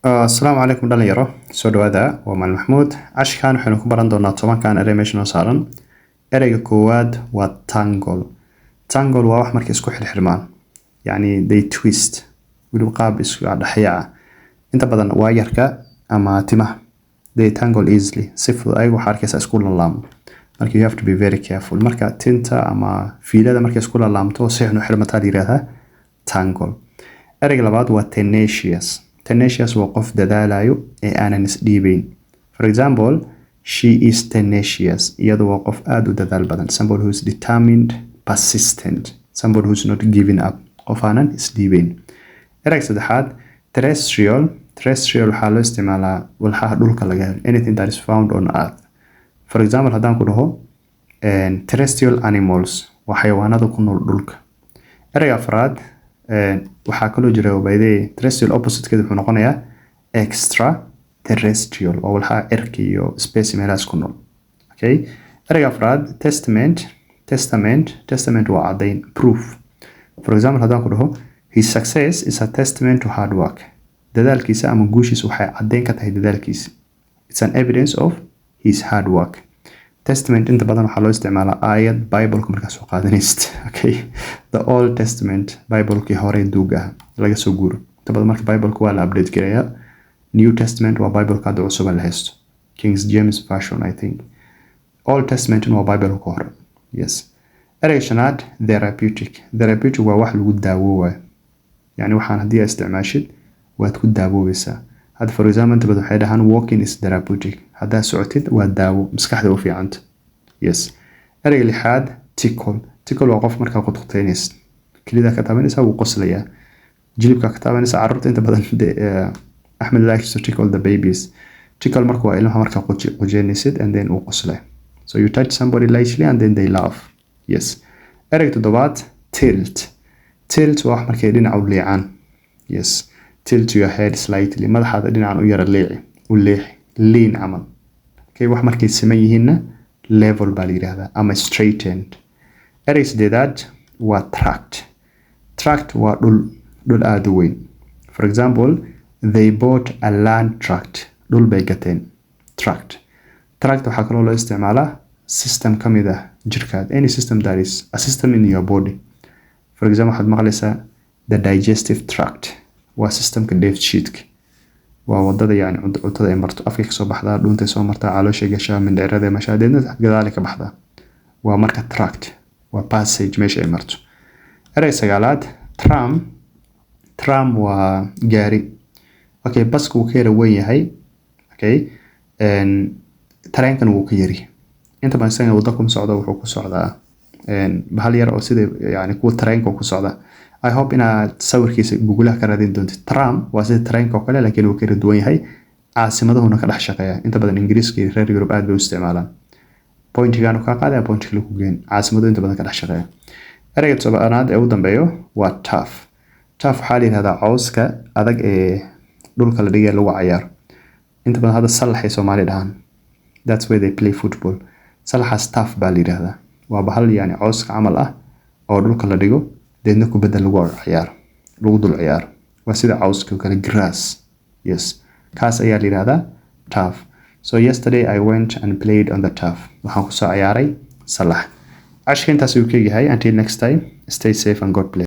Asalaamu calaykum dhalinyaro, soo dhawaada. Waa Macalin Maxamuud. Casharkan waxaynu ku baran doonaa 10-kan erey meesha noo saaran. Ereyga koowaad waa tangle. Tangle waa wax markay isku xirxirmaan, yacni they twist, weliba qaab isku dhexya ah. Inta badan waayarka ama timaha, they tangle easily, si fudud ayaga waxaa arkaysa isku lalaamo. Marka you have to be very careful. Marka tinta ama fiilada markay isku lalaamto, si xun u xirmataa la yihahdaa tangle. Ereyga labaad waa tenacious. Tenacious waa qof dadaalayo ee aanan isdhiibeyn. For example, she is tenacious, iyadu waa qof aada u dadaal badan. Somebody who is determined, persistent, somebody who is not giving up, qof aanan isdhiibeyn. Ereyga saddexaad, terrestrial. Terrestrial waxaa loo isticmaalaa walxaha dhulka laga helo, anything that is found on earth. For example, haddaan ku dhaho terrestrial animals, waa xayawaanada ku nool dhulka. Ereyga afraad, waxaa kaloo jira bayde terrestrial, oppositekeeda wuxuu noqonayaa extra terrestrial, waa walxaha cirka iyo space meelahaas ku nool. Okay, ereyga afraad, testament. Testament, testament waa caddayn, proof. For example, haddaan ku dhaho his success is a testament to hard work, dadaalkiisa ama guushiisa waxay caddayn ka tahay dadaalkiisa. It's an evidence of his hard work. Testament inta badan waxaa loo isticmaalaa aayad Bibleka markaa soo qaadanaysid. Okay, the Old Testament, Biblekii hore duuga ah laga soo guuro. Inta badan marka Bibleka waa la update gareeyaa. New Testament waa Bibleka hadda cusuban la haysto, King James Version, I think. Old Testament waa Bibleka hore, yes. Ereyga shanaad, therapeutic. Therapeutic waa wax lagu daawoowayo, yani waxaan haddii aad isticmaashid waad ku daawoobaysaa. Hadda for example, inta badan waxay dhahaan walking is therapeutic, haddaad socotid waa daawo, maskaxda u fiicanta. Yes. Ereyga lixaad, tickle. Tickle waa qof markaa qudquteynaysa, kelida ka taabanaysa, wuu qoslayaa. Jilibka ka taabanaysa. Carruurta inta badan Axmed likes to tickle the babies. Tickle marka waa ilmaha markaa qujeynaysid and then uu qoslay. So you touch somebody lightly and then they laugh, yes. Ereyga toddobaad, tilt. Tilt waa wax markay dhinaca u liicaan. Yes, tilt your head slightly, madaxaada dhinacan u yara liici, u leexi, lean camal. Okay, wax markay siman yihiinna level baa la yidhaahdaa ama straightened. Erey sideedaad waa tract. Tract waa dhul, dhul aada u weyn. For example, they bought a land tract, dhul bay gateen. Tract, tract waxaa kaloo loo isticmaalaa system ka mid ah jirkaad, any system that is a system in your body. For example, waxaad maqlaysaa the digestive tract, waa systemka dheefshiidka, waa wadada yani cuntada ay marto. Afkay kasoo baxdaa, dhuuntay soo martaa, calooshay gashaa, mindhicirada mashaa, deedna gadaali ka baxdaa. Waa marka tract waa passage meesha ay marto. Erey sagaalaad, tram. Tram waa gaari. Okay, baska wuu ka yara weyn yahay. Okay, tareenkan wuu ka yari. Inta badan isaga waddo kuma socdo, wuxuu ku socdaa bahal yar oo sida yani kuwa tareenka ku socda. I hope inaad sawirkiisa Googlaha ka raadin doontid. Tram waa sida tareenka oo kale, laakiin wuu ka yara duwan yahay. Caasimadahuna ka dhex shaqeeya. Inta badan Ingiriiska iyo reer Yurub aad bay u isticmaalaan. Pointigan kaa qaadaya, point kale ku geen. Caasimadu inta badan ka dhex shaqeeya. Ereyga 10aad ee u dambeeyo waa turf. Turf waxaa la yihahdaa cawska adag ee dhulka la dhigay lagu cayaaro. Inta badan hadda sallaxay Soomaali dhahaan. That's where they play football. Sallaxaas turf baa la yihahdaa. Waa bahal yani cawska camal ah oo dhulka la dhigo, deedna kubadda lagu ciyaaro, lagu dul ciyaaro. Waa sida cawska oo kale, grass. Yes, kaas ayaa la yihahdaa turf. So yesterday I went and played on the turf, waxaan kusoo ciyaaray sallax. Casharka intaas uu ka yahay. Until next time, stay safe and God bless.